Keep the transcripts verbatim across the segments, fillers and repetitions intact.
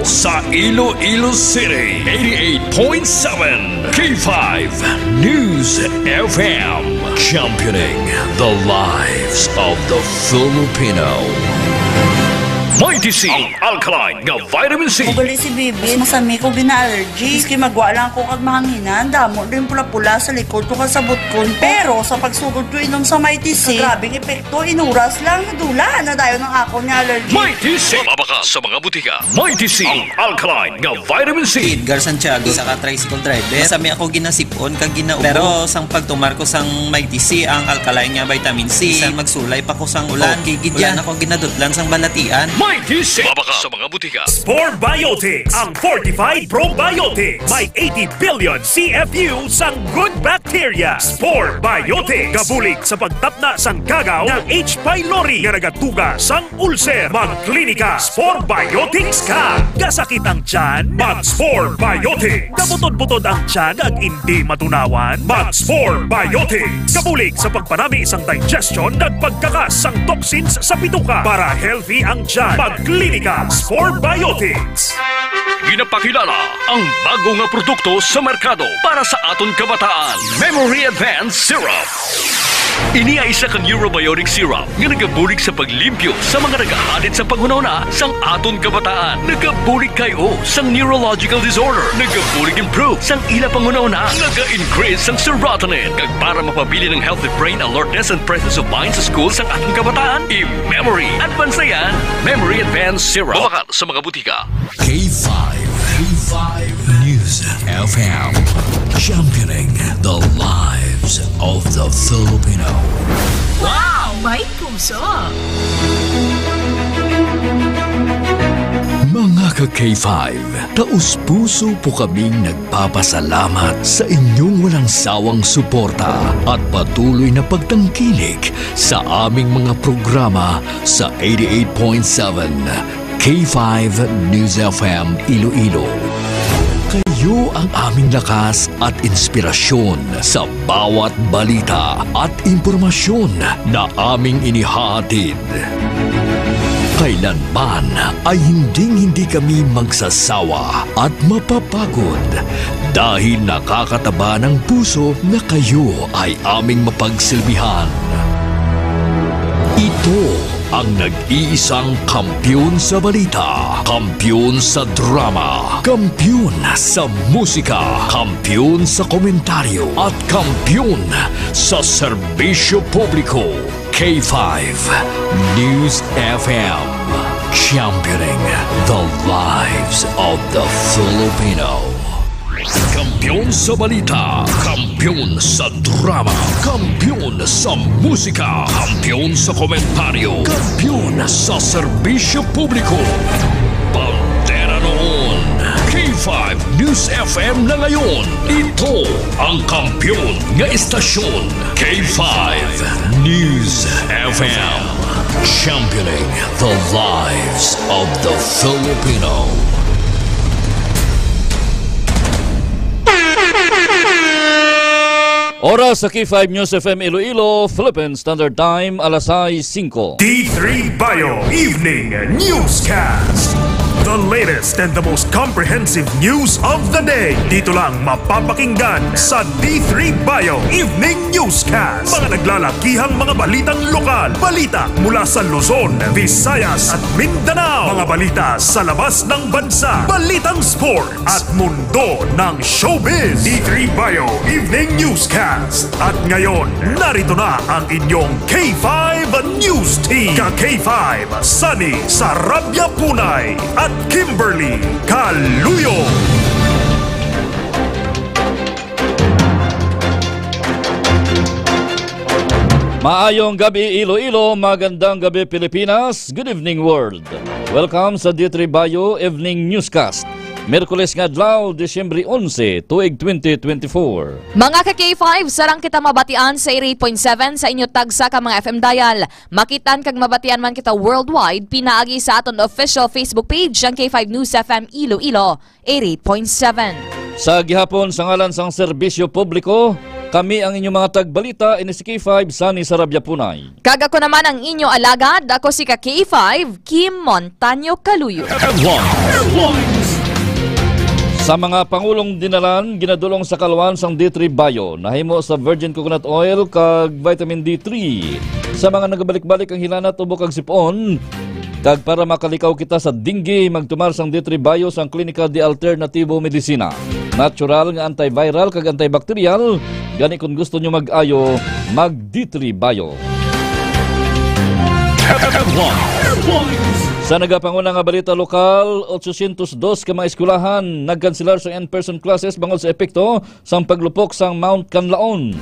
Sa Iloilo City, eighty-eight point seven K five News F M, championing the lives of the Filipino. Mighty C, ang alkaline nga vitamin C. Ugali si Bibi, masami ko gina-allergy. Maski magwa lang ko kag mahanginan, damo din pula-pula sa likod ko kag sa butkon ko. Pero sa pagsugod ko inom sa Mighty C, grabe ang epekto, inuras lang, nadula na dayon ang akon nga allergy. Mighty C. Mabakal sa mga butika. Mighty C, ang alkaline nga vitamin C. Edgar Santiago, isa ka tricycle driver. Masami ako ginasipon kag gina-ubo. Pero sang pagtumar ko sang Mighty C, ang alkaline nga vitamin C, bisan magsulay pa ko sang ulan, okay, gid yan, wala na ko ginadutlan sang balatian. Mighty C, mabakal sa mga butika. Spore Biotics, ang fortified probiotics. May eighty billion C F U sang good bacteria. Spore Biotics, kabulig sa pagtapna sang kagaw nga H. pylori nga nagatuga sang ulcer. Magklinika Spore Biotics ka. Kasakit ang tiyan? Mag Spore Biotics. Kabutod-butod ang tiyan kag indi matunawan? Mag Spore Biotics. Kabulig sa pagpanami sang digestion kag pagkakas sang toxins sa bituka para healthy ang tiyan. Magklinika Spore Biotics. Ginapakilala ang bago nga produkto sa merkado para sa aton kabataan, Memory Advance Syrup. Ini ay isa ka neurobiotic syrup nga nagabulig sa paglimpyo sa mga nagahalid sa panghunahuna sang aton kabataan. Nagabulig kay o sang neurological disorder. Nagabulig improve sang ila panghunahuna. Naga-increase sang serotonin. Kag para mapabilin ang healthy brain alertness and presence of mind sa school sang aton kabataan, i-memory advance na yan. Memory Advance Syrup. Mabakal sa mga butika. K five, K five News F M, championing the lives of the Filipino. Wow! May puso! Mga ka K five, taus-puso po kaming nagpapasalamat sa inyong walang sawang suporta at patuloy na pagtangkilik sa aming mga programa sa eighty-eight point seven K five News F M Iloilo. Kayo ang aming lakas at inspirasyon sa bawat balita at impormasyon na aming inihahatid. Kailanman ay hinding-hindi kami magsasawa at mapapagod dahil nakakataba ng puso na kayo ay aming mapagsilbihan. Ito ang nag-iisang kampiyon sa balita, kampiyon sa drama, kampiyon sa musika, kampiyon sa komentaryo, at kampiyon sa serbisyo publiko. K five News F M, championing the lives of the Filipino. Kampiyon sa balita, kampiyon sa drama, kampiyon sa musika, kampiyon sa komentaryo, kampiyon sa serbisyo publiko. Bandera noon, K five News F M na ngayon. Ito ang kampiyon nga istasyon, K five News F M. Championing the lives of the Filipino. Oras sa K five News F M Iloilo, Philippine Standard Time, alas sais singko. D three Bio Evening Newscast. The latest and the most comprehensive news of the day. Dito lang mapapakinggan sa D three Bio Evening Newscast. Mga naglalakihang mga balitang lokal, balita mula sa Luzon, Visayas at Mindanao, mga balita sa labas ng bansa, balitang sport at mundo ng showbiz. D three Bio Evening Newscast. At ngayon, narito na ang inyong K five News Team. Ka K five, Sunny Sarabia Punay at Kimberly Caluyo. Maayong gabi, Iloilo. Magandang gabi, Pilipinas. Good evening, world. Welcome sa D three Bio Evening Newscast. Miyerkules nga adlaw, Disyembre onse, tuig twenty twenty-four. Mga ka K five, sarang kita mabatian sa eighty-eight point seven sa inyo tagsa ka mga F M dial. Makitan kag mabatian man kita worldwide, pinaagi sa aton official Facebook page, ang K five News F M Iloilo, eighty-eight point seven. Sa gihapon, sa ngalan sang serbisyo publiko, Kami ang inyong mga tagbalita, ini si K five, Sunny Sarabia Punay. Kag ako naman ang inyo alagad, ako si ka K five, Kim Montaño Caluyo. Headlines. Sa mga pangulong dinalan, ginadulong sa kalwan sang D three Bio, nahimo sa virgin coconut oil kag vitamin D three. Sa mga nagabalik-balik ang hilanat, ubo kag sipon, kag para makalikaw kita sa dengue, magtumar sang D three Bio sang Klinika de Alternativo Medicina. Natural nga antiviral kag antibacterial, gani kung gusto nyo mag-ayo, mag D three Bio. Sa nagapanguna nga balita lokal, otsosyentos dos ka mga eskwelahan nagkanselar sa in-person classes bangod sa epekto sang paglupok sang Mount Kanlaon.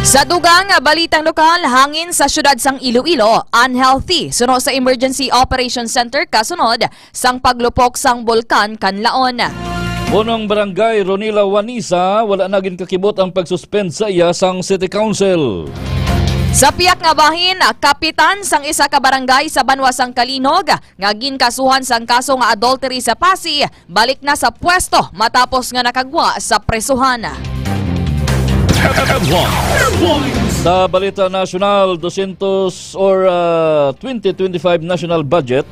Sa dugang nga balitang lokal, hangin sa siyudad sang Iloilo unhealthy suno sa Emergency Operation Center kasunod sang paglupok sang Bulkan Kanlaon. Punong Barangay Ronila Wanisa, wala na ginkakibot ang pagsuspend sa iya sang City Council. Sa piyak nga bahin, kapitan sang isa ka barangay sa banwa sang Kalinog nga ginkasuhan sang kaso nga adultery sa Passi, balik na sa pwesto matapos nga nakagwa sa presohan. Sa balita nasyonal, dosyentos or, ah, twenty twenty-five national budget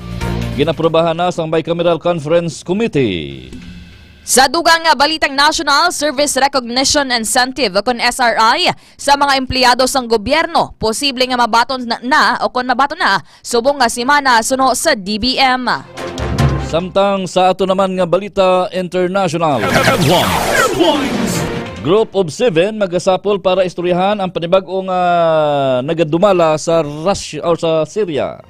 ginaprubahan na sang Bicameral Conference Committee. Sa dugang nga balitang national, service recognition incentive o kon S R I sa mga empleyado sang gobyerno posible nga mabaton na, na o kon mabaton na subong nga semana suno sa D B M. Samtang sa ato naman nga balita international. Headlines. Group of Seven magasapol para istoryahan ang panibag-o nga nagadumala sa Russia or sa Syria.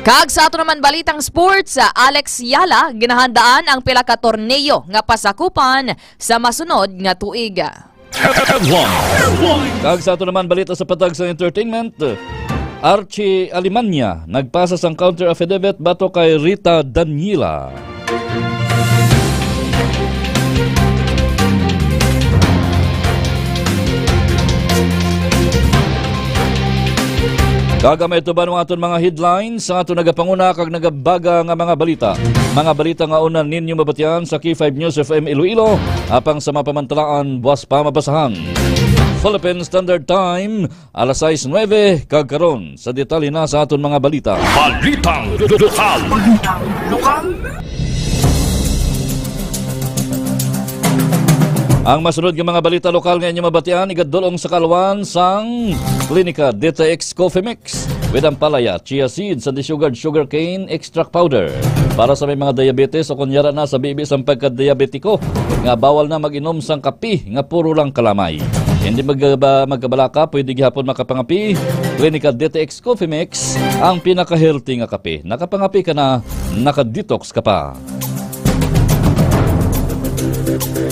Kag sa ato naman balitang sports, Alex Yala, ginahandaan ang pila ka torneo nga pasakupan sa masunod nga tuig. Headlines. Kag sa ato naman balita sa patag sa entertainment, Archie Alemania nagpasa sang counter affidavit batok kay Rita Daniela. Kag may tuban ang aton mga headlines sa ato nagapanguna kag nagabaga nga mga balita. Mga balita nga una ninyo mabatian sa K five News F M Iloilo, apang sa mapamantalaan, buas pa mabasahan. Philippine Standard Time, alas sais nuebe, kag karon sa detalye na sa aton mga balita. Balitang lokal. Balitang lokal. Ang masunod nga mga balita lokal nga inyo mabatian, igadulong sa kalwan sang Klinika D T X Coffee Mix with ampalaya, chia seeds, and the sugared sugarcane extract powder. Para sa may mga diabetes o kunyara na sa bibi sang pagka-diabetiko nga bawal na mag-inom sang kape nga puro lang kalamay. Hindi magaba-, magkabalaka, pwede gihapon makapangapi. Klinika D T X Coffee Mix, ang pinaka-healthy nga kape. Nakapangapi ka na, naka-detox ka pa.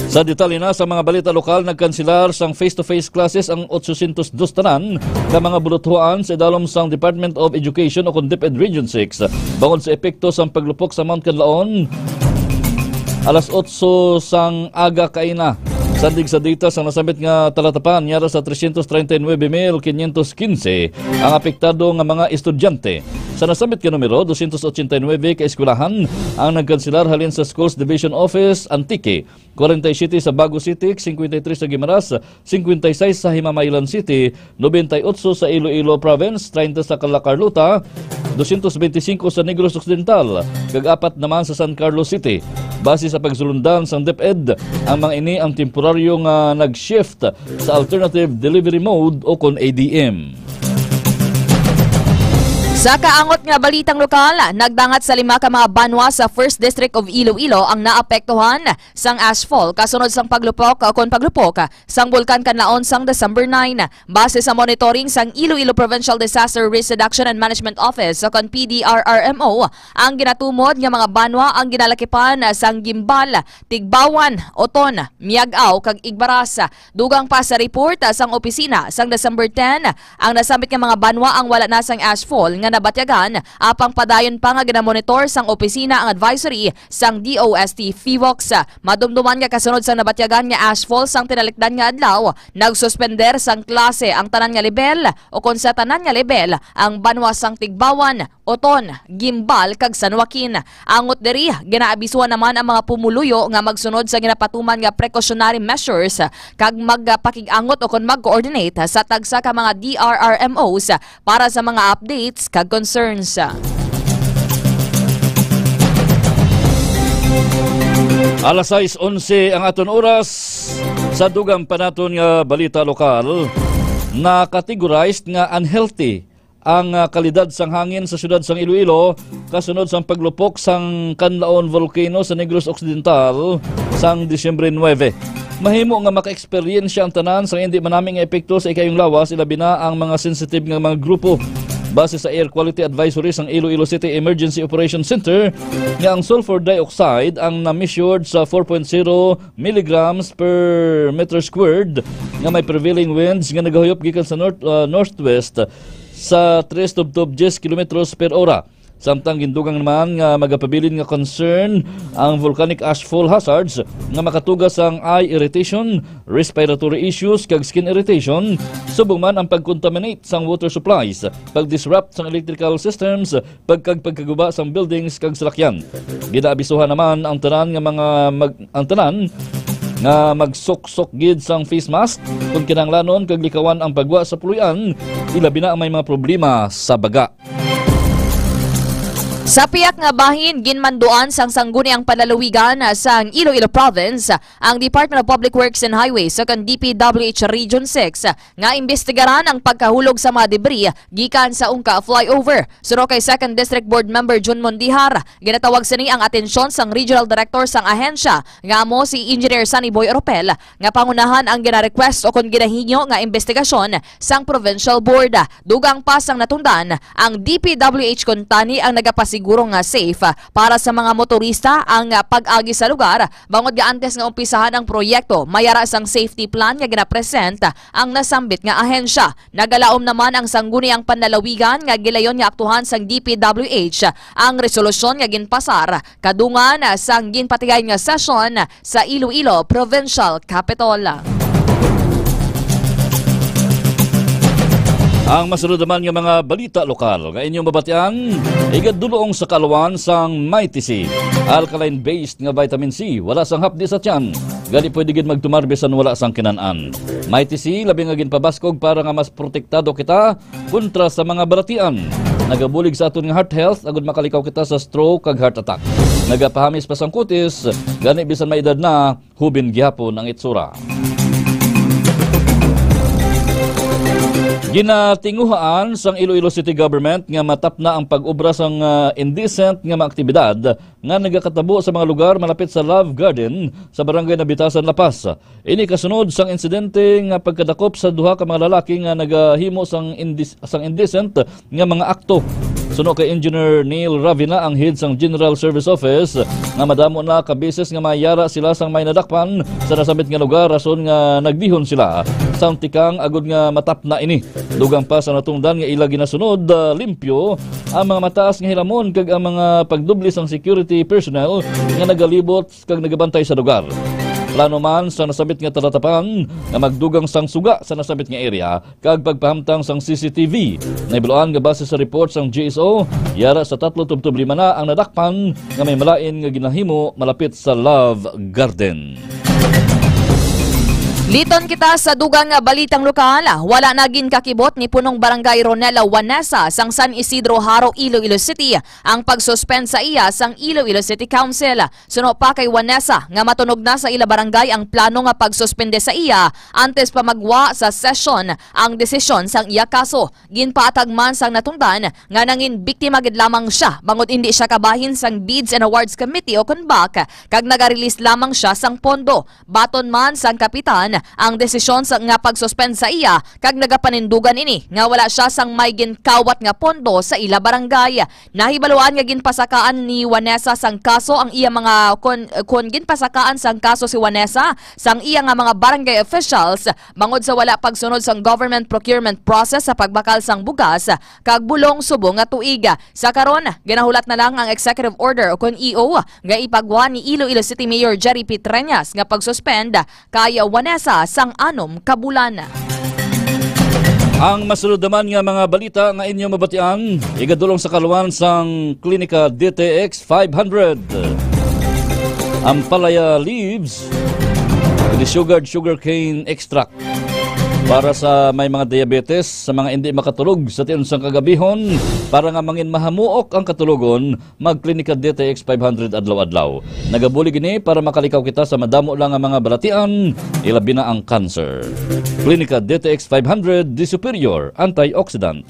Sa detalye na sa mga balita lokal, nagkanselar sang face-to-face classes ang otsosyentos dos tanan ka mga buluthuan sa idalom sang Department of Education o kon DepEd Region six bangod sa epekto sang paglupok sa Mount Kanlaon alas otso sang aga kaina. Sandig sa data sang nasambit nga talatapan, yara sa trescientos treinta y nueve mil quinientos quince ang apektado nga mga estudyante. Sa nasambit nga numero, doscientos ochenta y nueve ka eskwelahan ang nagkanselar halin sa Schools Division Office, Antique, kwarenta y siyete sa Bago City, cincuenta y tres sa Guimaras, cincuenta y seis sa Himamaylan City, noventa y ocho sa Iloilo Province, treinta sa Cala Carlota, doscientos veinticinco sa Negros Occidental, kag apat naman sa San Carlos City. Base sa pagsulundan sang DepEd, ang mga ini ang temporaryo nga nag-shift sa alternative delivery mode o kon A D M. Sa kaangot nga balitang lokal, nagdangat sa lima ka mga banwa sa First District of Iloilo ang naapektuhan sang ashfall kasunod sang paglupok o kon paglupok sang Bulkan Kanlaon sang December nine. Base sa monitoring sang Iloilo Provincial Disaster Risk Reduction and Management Office o kon P D R R M O, ang ginatumod nga mga banwa ang ginalakipan sang Guimbal, Tigbauan, Oton, Miag-ao, kag Igbaras. Dugang pa sa report sang opisina, sang December ten, ang nasambit nga mga banwa ang wala na sang ashfall nga nabatyagan, apang padayon pa nga ginamonitor sang opisina ang advisory sang D O S T PHIVOLCS. Madumduman nga kasunod sang nabatyagan nga ashfall sang tinalikdan nga adlaw, nagsuspender sang klase ang tanan nga lebel, o kon sa tanan nga lebel, ang banwa sang Tigbauan, Oton, Guimbal, kag San Joaquin. Angot diri, ginaabisuhan naman ang mga pumuluyo nga magsunod sa ginapatuman nga precautionary measures kag magpakig-angot o kon mag-coordinate sa tagsa ka mga D R R M Os para sa mga updates kag concerns. Alas sais onse ang aton oras. Sa dugang pa naton nga balita lokal, na-categorized nga unhealthy ang, ah, kalidad sang hangin sa siyudad sang Iloilo kasunod sang paglupok sang Canlaon Volcano sa Negros Occidental sang Disyembre nuebe. Mahimo nga maka-eksperyensya ang tanan sang indi manami nga epekto sa ikayong lawas, ilabi na ang mga sensitive nga mga grupo. Base sa Air Quality Advisory sang Iloilo City Emergency Operation Center, nga ang sulfur dioxide ang na-measured sa four point zero milligrams per meter squared, nga may prevailing winds nga nagahuyop gikan sa north, ah, northwest sa tres tubtob diyes kilometros per ora. Samtang gindugang naman nga magapabilin nga concern ang volcanic ashfall hazards nga makatuga sang eye irritation, respiratory issues, kag skin irritation, subong man ang pag-contaminate sang water supplies, pag-disrupt sang electrical systems, pagkag pagkaguba sang buildings kag salakyan. Ginaabisuhan naman ang tanan nga mga mag-, ang tanan nga magsuksok gid sang face mask kung kinahanglanon kag likawan ang pagwa sa puloy-an, ilabi na ang may mga problema sa baga. Sa pihak nga bahin, ginmanduan sang Sangguniang Panlalawigan sang Iloilo Province, ang Department of Public Works and Highways, o kon D P W H Region six, nga imbestigaran ang pagkahulog sa mga debris gikan sa Ungka Flyover. Suno kay Second District Board Member Jun Mondihar, ginatawag sini ang atensyon sang Regional Director sang ahensya, nga amo si Engineer Sunny Boy Oropel, nga pangunahan ang gina-request o kon ginahingyo nga imbestigasyon sang Provincial Board. Dugang pa sang natungdan, ang D P W H kuntani ang nagapasiguro nga safe para sa mga motorista ang pag-agi sa lugar, bangod nga antes nga umpisahan ang proyekto, may ara sang safety plan nga ginapresent ang nasambit nga ahensya. Nagalaom naman ang Sangguniang Panlalawigan nga gilayon nga aktuhan sang D P W H ang resolusyon nga ginpasar kadungan sang ginpatigayon nga sesyon sa Iloilo Provincial Capitol. Ang masunod naman nga mga balita lokal nga inyong mabatian, igadulong sa kaluan sang Mighty C, alkaline-based nga vitamin C, wala sang hapdi sa tiyan. Gani pwede gid magtumar bisan wala sang kinan-an. Mighty C, labi nga ginpabaskog para nga mas protektado kita kontra sa mga balatian. Nagabulig sa aton nga heart health agud makalikaw kita sa stroke kag heart attack. Nagapahamis pa sang kutis, gani bisan may edad na, hubin gihapon ang itsura. Ginatinguhaan sang Iloilo City Government nga matapna ang pag-obra sang, ah, indecent nga mga aktibidad nga nagakatabo sa mga lugar malapit sa Love Garden sa Barangay Nabitasan, La Paz. Ini kasunod sang insidente nga pagkadakop sa duha ka mga lalaki nga nagahimo sang indis-, sang indecent nga mga akto. Suno kay Engineer Neil Ravina, ang head sang General Service Office, nga madamo na ka beses nga mayara sila sang may nadakpan sa nasambit nga lugar, rason nga nagdihon sila sang tikang agud nga matapna ini. Dugang pa sa natungdan nga ila ginasunod, ah, limpyo ang mga mataas nga hilamon kag ang mga pagdubli sang security personnel nga nagalibot kag nagabantay sa lugar. Plano man sa nasambit nga talatapan nga magdugang sang suga sa nasambit nga area kag pagpahamtang sang C C T V. Nahibaluan nga base sa report sang G S O, yara sa tatlo tubtob lima na ang nadakpan nga may malain nga ginahimo malapit sa Love Garden. Liton kita sa dugang nga balitang lokal. Wala na ginkakibot ni Punong Barangay Ronela Wanesa sang San Isidro, Jaro, Iloilo City ang pag-suspend sa iya sang Iloilo City Council. Suno pa kay Wanesa nga matunog na sa ila barangay ang plano nga pagsuspende sa iya antes pa magwa sa sesyon ang desisyon sang iya kaso. Ginpaatag man sang natungdan nga nangin biktima gid lamang siya bangod indi siya kabahin sang Bids and Awards Committee o kon BAC kag naga-release lamang siya sang pondo. Baton man sang kapitan ang desisyon sa, nga pag-suspend sa iya, kag nagapanindugan ini nga wala siya sang may ginkawat nga pondo sa ila barangay. Nahibaluan nga ginpasakaan ni Vanessa sang kaso ang iya mga kon, kon ginpasakaan sang kaso si Vanessa sang iya nga mga barangay officials bangod sa wala pagsunod sang government procurement process sa pagbakal sang bugas kag bulong subong nga tuig. Sa karon, ginahulat na lang ang executive order o kon E O nga ipagwa ni Iloilo City Mayor Jerry P. Treñas nga pag-suspend kay Vanessa sang anom ka bulan. Ang masunod naman nga mga balita nga inyo mabatian, igadulong sa kaluan sang Klinika D T X five hundred. Ampalaya leaves, the sugared sugarcane extract. Para sa may mga diabetes, sa mga hindi makatulog sa tiunsang kagabihon, para nga mangin mahamuok ang katulogon, mag-Klinika D T X five hundred adlaw-adlaw. Nagabulig ini para makalikaw kita sa madamo lang nga mga balatian, ilabi na ang cancer. Klinika D T X five hundred, the superior antioxidant.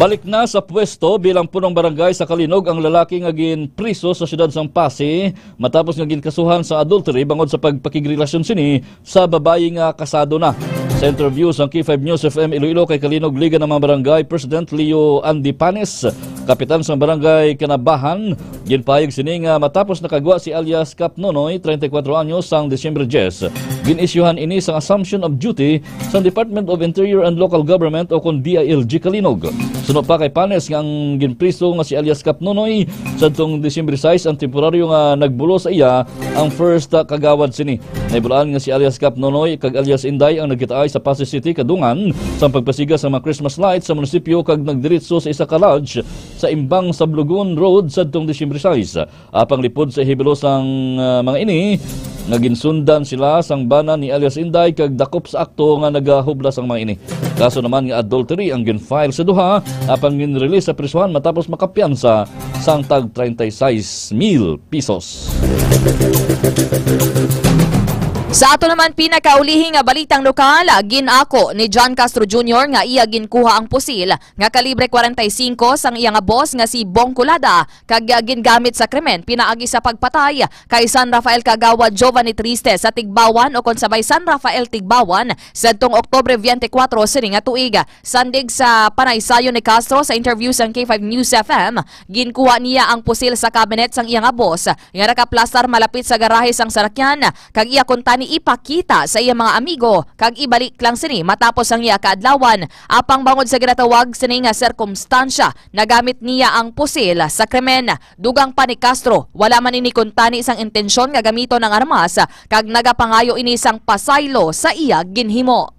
Balik na sa pwesto bilang punong barangay sa Kalinog ang lalaki nga ginpriso sa siyudad sang Passi matapos nga ginkasuhan sa adultery bangod sa pagpakigrelasyon sini sa babayi nga kasado na. Sa interview sang K five News F M Iloilo kay Kalinog Liga ng mga Barangay President Leo Andy Panes, kapitan sang Barangay Kanabahan, ginpahayag sini nga matapos nakagwa si alias Kap Nonoy, treinta y cuatro anyos, sang Disyembre diyes, gin-isyuhan ini sang Assumption of Duty sang Department of Interior and Local Government o kon D I L G Kalinog. Suno pa kay Panes nga ang ginpriso nga si alias Kap Nonoy, sadtong Disyembre sais ang temporaryo nga nagbulo sa iya ang first, ah, kagawad sini. Nahibaluan nga si alias Kap Nonoy kag alias Inday ang nagkitaay sa Passi City kadungan sang pagpasiga sa mga Christmas lights sa munisipyo kag nagdiretso sa isa ka lodge sa Imbang Sablogon Road sadtong Disyembre sais. Apang lipod sa hibalo sang, ah, mga ini, nga ginsundan sila sang bana ni alias Inday kag dakop sa akto nga nagahubla sang mga ini. Kaso naman nga adultery ang gin-file sa duha, apang gin-release sa prisuhan matapos makapiyansa sang tag treinta y seis mil pesos. Sa ato naman pinakaulihi nga balitang lokal, gin-ako ni John Castro Junior nga iya ginkuha ang pusil nga kalibre kwarenta y singko sang iya nga boss nga si Bong Culada kag gingamit sa krimen pinaagi sa pagpatay kay San Rafael Kagawad Giovanni Triste sa Tigbawan o kon sa may San Rafael Tigbawan sadtong Oktubre twenty-four sini nga tuig. Sandig sa panaysayon ni Castro sa interview sang K five News F M, ginkuha niya ang pusil sa cabinet sang iya nga boss nga nakaplastar malapit sa garahe sang sarakyan kag iya kuntani ipakita sa iya mga amigo kag ibalik lang sini matapos ang iya kaadlawan. Apang bangod sa ginatawag sini nga sirkumstansya, nagamit niya ang pusil sa krimen. Dugang pa ni Castro, wala man ini kuntani sang intensyon nga gamiton ang armas, kag nagapangayo ini sang pasaylo sa iya ginhimo.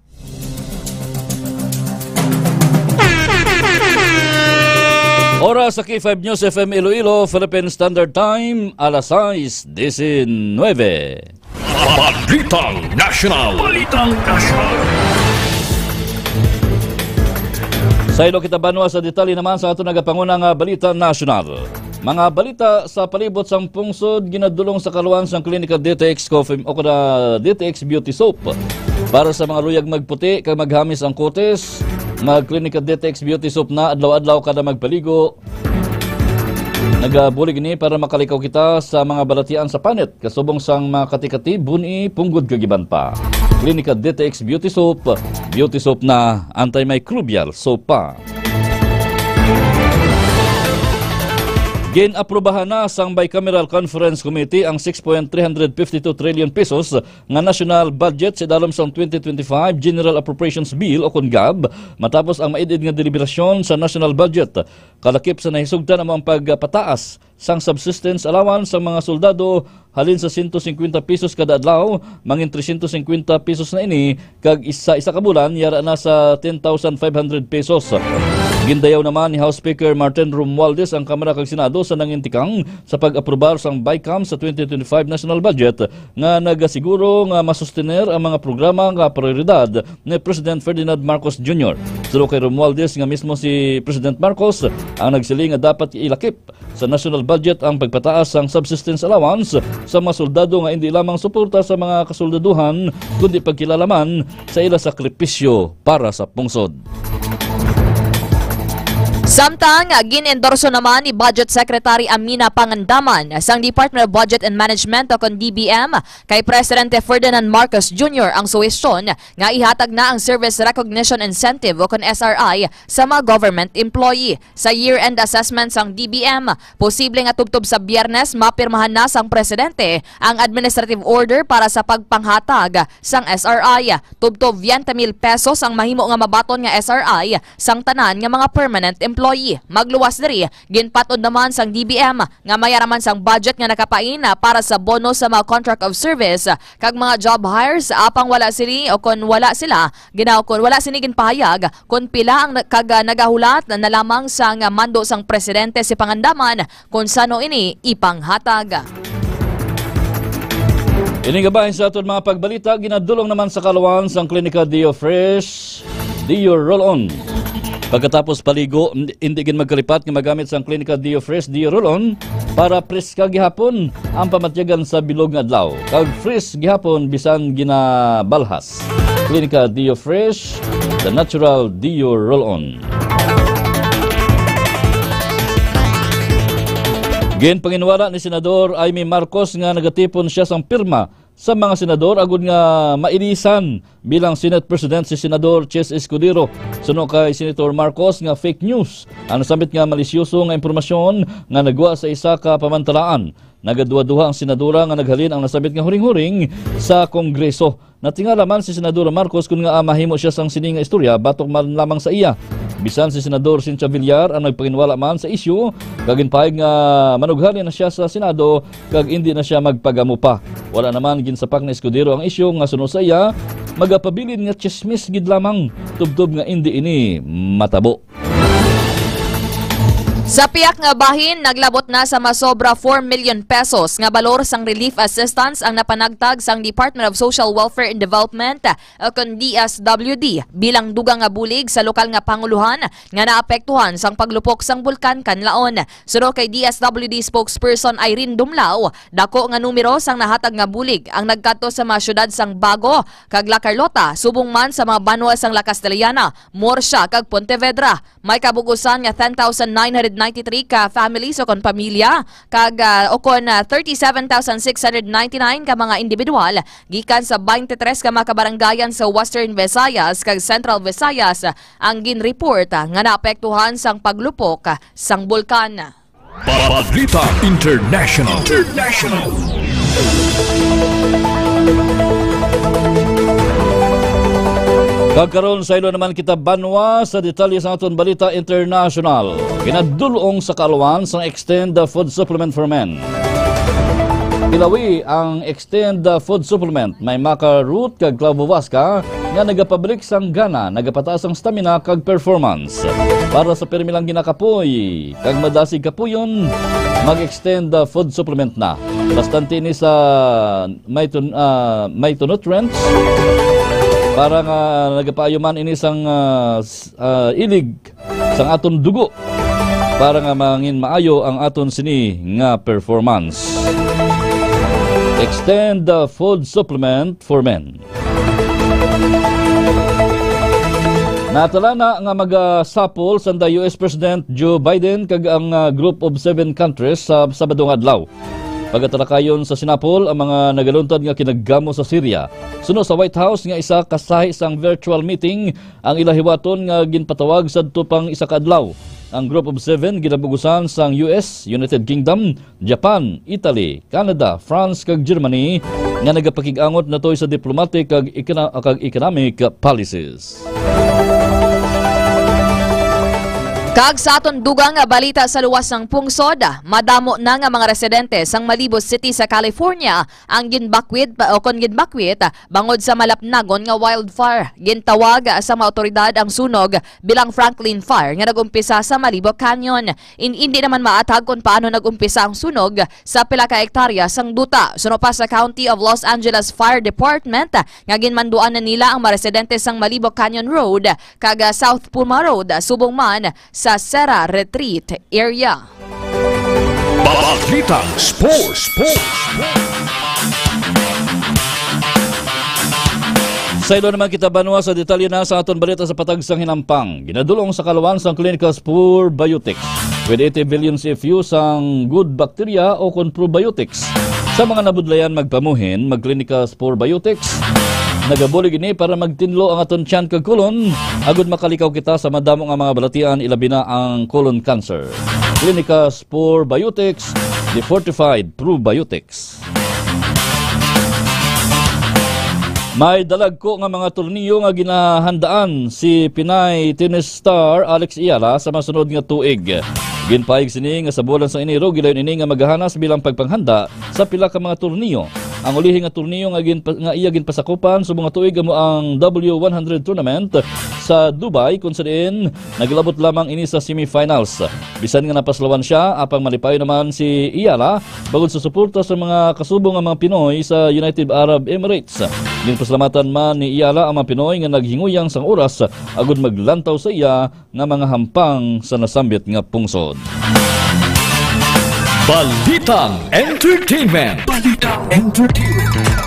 Oras sa K five News F M Iloilo, Philippine Standard Time, alas sais diecinueve. Balitang Nasyonal. Balitang Nasyonal. Saylo kita banwa sa detalye naman sa ato nagapanguna nga balita nasyonal. Mga balita sa palibot sang pungsod, ginadulong sa kaluan sang Klinika D T X Coffee o kada D T X Beauty Soap. Para sa mga luyag magputi kag maghamis ang kutis, mag-Klinika D T X Beauty Soap na adlaw-adlaw kada magpaligo. Nagabulig ini para makalikaw kita sa mga balatian sa panit, kasubong sang mga kati-kati, buni, punggod kag iban pa. Klinika D T X Beauty Soap, Beauty Soap na, antimicrobial soap pa. Gin-aprubahan na sang Bicameral Conference Committee ang six point three hundred fifty two trillion pesos nga national budget sa idalom sang twenty twenty-five General Appropriations Bill o kon gab, matapos ang maid-id nga deliberasyon sa national budget. Kalakip sa nahisugtan amo ang pagpataas sang subsistence allowance sang mga soldado halin sa sento singkwenta pesos kada adlaw, mangin tresyentos singkwenta pesos na ini, kag isa, isa ka bulan, yara na sa ten thousand five hundred pesos. Gindayaw naman ni House Speaker Martin Romualdez ang Kamara kag Senado sa nangintikang sa pag-aprobar sang BICAM sa twenty twenty-five national budget nga nagasiguro nga masustener ang mga programa nga prioridad ni President Ferdinand Marcos Junior. Suno kay Romualdez nga mismo si President Marcos ang nagsiling nga dapat ilakip sa national budget ang pagpataas sang subsistence allowance sa mga soldado nga indi lamang suporta sa mga kasoldaduhan, kundi pagkilala man sa ila sakripisyo para sa pungsod. Samtang gin-endorso naman ni Budget Secretary Amina Pangandaman sang Department of Budget and Management o kon D B M kay Presidente Ferdinand Marcos Junior ang suhestyon nga ihatag na ang Service Recognition Incentive o kon S R I sa mga government employee. Sa year-end assessment sang D B M, posible nga tubtob sa Biyernes mapirmahan na sang Presidente ang administrative order para sa pagpanghatag sang S R I. Tubtob veinte mil pesos ang mahimo nga mabaton nga S R I sang tanan nga mga permanent employee. Magluwas diri, ginpat-od naman sang D B M nga may ara man sang budget nga nakapain para sa bono sa mga contract of service kag mga job hires, apang wala sini o kon wala sila ginaw kon wala sini ginpahayag kon pila ang na-, kag, ah, nagahulat na lamang sang mando sang presidente si Pangandaman kon sano ini ipanghatag. Ini nga bahin sa aton mga pagbalita, ginadulong naman sa kalawan sang Klinika Dio Fresh, Dio Roll-On. Pagkatapos paligo, n-, hindi gid magkalipat nga magamit sang Klinika Dio Fresh, Dio Roll-On para preska gihapon ang pamatyagan sa bilog nga adlaw. Kag fresh gihapon bisan ginabalhas. Klinika Dio Fresh, the natural Dio Roll-On. Ginpanginwala ni Senador Imee Marcos nga nagatipon siya sang pirma sa mga senador agud nga mailisan bilang Senate President si Senador Chiz Escudero. Suno kay Senator Marcos nga fake news ang nasambit nga malisyoso nga impormasyon nga nagwa sa isa ka pamantalaan. Nagaduha-duha ang senadora nga naghalin ang nasambit nga huring-huring sa Kongreso. Natingala man si Senadora Marcos kon ngaa mahimo siya sang sini nga istorya batok man lamang sa iya. Bisan si Senador Cynthia Villar ang nagpanginwala man sa isyu, kag ginpahayag nga manughalin na siya sa Senado kag indi na siya magpagamo pa. Wala naman ginsapak ni Escudero ang isyu nga suno sa iya, magapabilin nga tsismis gid lamang, tubtob nga indi ini matabo. Sa piyak nga bahin, naglabot na sa masobra four million pesos nga balor sang relief assistance ang napanagtag sang Department of Social Welfare and Development o kon D S W D bilang dugang nga bulig sa lokal nga pangulohan nga naapektuhan sang paglupok sang Bulkan Kanlaon. Suno kay D S W D spokesperson Irene Dumlao, dako nga numero sang nahatag nga bulig ang nagkadto sa mga siyudad sang Bago kag La Carlota, subong man sa mga banwa sang La Castellana, Murcia, kag Pontevedra. May kabug-usan nga ten thousand nine hundred ninety-three ka families o kon pamilya, kag, ah, o kon, ah, thirty-seven thousand six hundred ninety-nine ka mga individual gikan sa twenty-three ka mga kabarangayan sa Western Visayas kag Central Visayas ang ginreport, ah, nga naapektuhan sang paglupok, ah, sang bulkan. Balita International. International. Kag karon, saylo naman kita banwa sa detalye sa aton balita international. Ginadulong sa kalawan sang Extend the Food Supplement for Men. Ilawi ang Extend the Food Supplement. May maca root kag clavo vasca nga nagapabalik sang gana, nagapataas ang stamina kag performance. Para sa pirmi lang ginakapoy kag madasig kapuyon, mag-Extend the Food Supplement na. Bastante ini sa may tun-, ah, may nutrients para nga nagapaayo man ini sang, ah, s-, ah, ilig sang aton dugo para nga mangin maayo ang aton sini nga performance. Extend the Food Supplement for Men. Natalana nga magasapol sanda U S President Joe Biden kag ang, ah, Group of Seven countries sa Sabado nga adlaw. Pagatalakayon sa sinapol ang mga nagaluntad nga kinagamo sa Syria. Suno sa White House nga isa ka sahi sang virtual meeting ang ila hiwaton nga ginpatawag sadto pang isa ka adlaw. Ang Group of Seven ginabugusan sang U S, United Kingdom, Japan, Italy, Canada, France, kag Germany nga nagapakig-angot natoy sa diplomatic kag ekona-, kag economic policies. Kag sa aton dugang nga balita sa luwas sang pungsod, madamo na nga mga residente sang Malibo City sa California ang ginbakwit pa, o kon ginbakwit, bangod sa malapnagon nga wildfire. Gintawag sa mga awtoridad ang sunog bilang Franklin Fire nga nag-umpisa sa Malibo Canyon. In-, indi naman maathag kon paano nag-umpisa ang sunog sa pila ka hektarya sang duta. Suno pa sa County of Los Angeles Fire Department nga ginmanduan na nila ang mga residente sang Malibo Canyon Road kag South Puma Road, subong man sa Serra Retreat area. Balita Sports. Sports. Saylo naman kita, banwa, sa detalye na sa aton balita sa patag sang hinampang. Ginadulong sa kalawan sang Clinicas Probiotics with eighty billion C F U sang good bacteria o kon probiotics. Sa mga nabudlayan magpamuhin, mag-Clinicas Probiotics. Nagabulig ini para magtinlo ang aton tiyan kag kolon, agud makalikaw kita sa madamo nga mga balatian, ilabi na ang colon cancer. Clinicas Probiotics, the fortified probiotics. May dalagko nga mga tornilyo nga ginahandaan si Pinay tennis star Alex Eala sa masunod nga tuig. Ginpahayag sini nga sa bulan sang Enero, gilayon ini nga maghahanas bilang pagpanghanda sa pila ka mga tornilyo. Ang ulihi nga tornilyo nga ginpa-, nga iya ginpasakupan subong nga tuig amo ang W one hundred tournament sa Dubai, kung sa diin naglabot lamang ini sa semifinals. Bisan nga napaslawan sia, apang malipayon naman si Eala bangod sa suporta sa mga kasubong nga mga Pinoy sa United Arab Emirates. Ginpasalamatan man ni Eala ang mga Pinoy nga naghinguyang sang oras agud maglantaw sa iya nga mga hampang sa nasambit nga pungsod. Balitang Entertainment. Balitang Entertainment.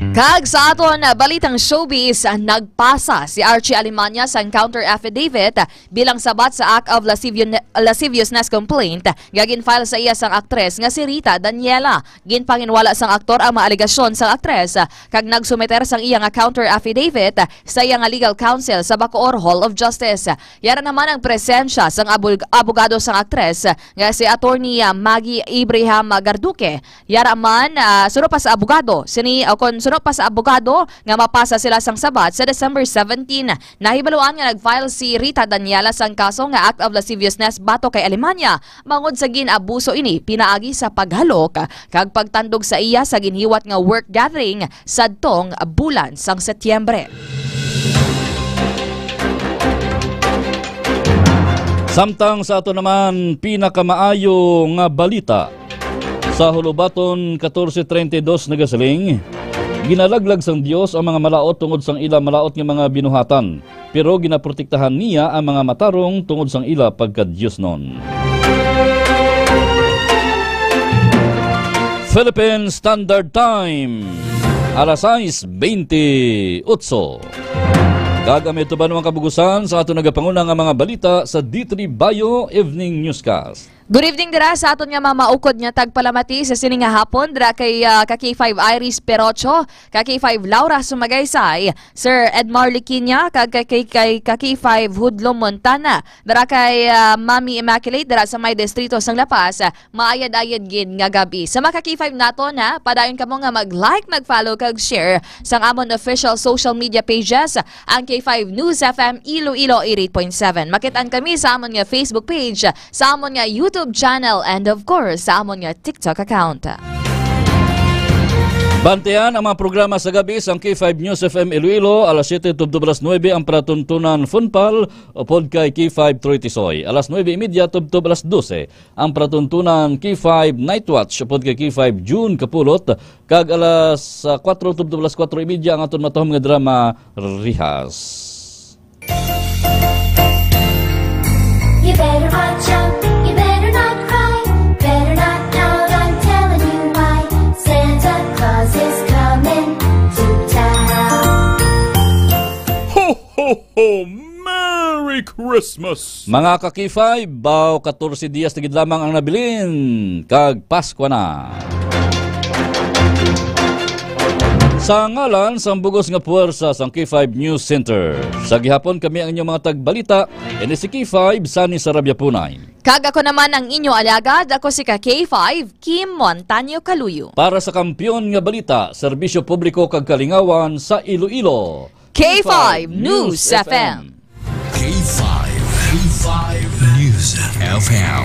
Kag sa aton, ah, balitang showbiz, ah, nagpasa si Archie Alemania sang counter affidavit, ah, bilang sabat sa act of lascivion-, lasciviousness complaint nga gin-file sa iya sang aktres nga si Rita Daniela. Ginpanginwala sang aktor ang mga alegasyon sang aktres, ah, kag nagsumiter sang iya nga counter affidavit, ah, sa iya nga legal counsel sa Bacoor Hall of Justice. Yara naman ang presensya sang abog-, abogado sang aktres, ah, nga si Attorney, ah, Maggie Abraham Garduque. Yara man, ah, suno pa sa abogado, sini, o kon suno pa sa abogado nga mapasa sila sang sabat sa December seventeen. Nahibaluan nga nag-file si Rita Daniela sang kaso nga act of lasciviousness batok kay Alemania, bangod sa gin-abuso ini pinaagi sa paghalok kag pagtandog sa iya sa ginhiwat nga work gathering sadtong bulan sang Setyembre. Samtang sa ato naman pinakamaayo nga balita, sa Hulubaton katorse treinta y dos nagasiling, "Ginalaglag sang Dios ang mga malaut tungod sang ila malaut nga mga binuhatan, pero ginaprotektahan niya ang mga matarong tungod sang ila pagkadiosnon." Philippine Standard Time, alas sais beintiotso. Kag ang may tuban nga kabugusan sa aton nagapanguna nga mga balita sa D three Bio Evening Newscast. Good evening dira sa aton nga mamaukod nga tagpalamati sa sini nga hapon, dira kay, ah, ka K five Iris Perocho, ka K five Laura Sumagaysay, Sir Edmar Liquiña, kag kay, kay, kay ka K five Hudlo Montana, dira kay, ah, Mami Immaculate, dira sa may distrito sang La Paz, ah, maayad-ayad gid nga gab-i. Sa mga ka K five naton, ha, padayon kamo nga mag-like, mag-follow, kag share sang amon official social media pages, ang K five News F M Iloilo eighty-eight point seven. Makit-an kami sa amon nga Facebook page, sa amon nga YouTube channel, and of course, sa amon nga TikTok account. Bantayan ang mga programa sa gabi sang K five News F M Iloilo, alas siyete tubtob alas nuebe ang palatuntunan Funpal, upod kay K five Troy Tisoy. Alas nuebe y media tubtob alas dose ang palatuntunan K five Night Watch, upod kay K five June Kapulot, kag alas, ah, kuwatro tubtob alas kuwatro y media ang aton matahom nga drama, Rihas. You better watch out, you better not cry, better not pout, I'm telling you why. Santa Claus is coming to town. Ho, ho, ho! Merry Christmas! Mga ka K five, baw katorse diyas na gid lamang ang nabilin, kag Paskwa na. Sa ngalan sang bugos nga puwersa sang K five News Center, sa gihapon kami ang inyong mga tagbalita, ini si K five Sunny Sarabia Punay. Kag ako naman ang inyo alagad, ako si ka K five, Kim Montaño Caluyo. Para sa Kampiyon nga Balita, Serbisyo Publiko kag Kalingawan sa Iloilo, K five News F M. K five, K five News F M.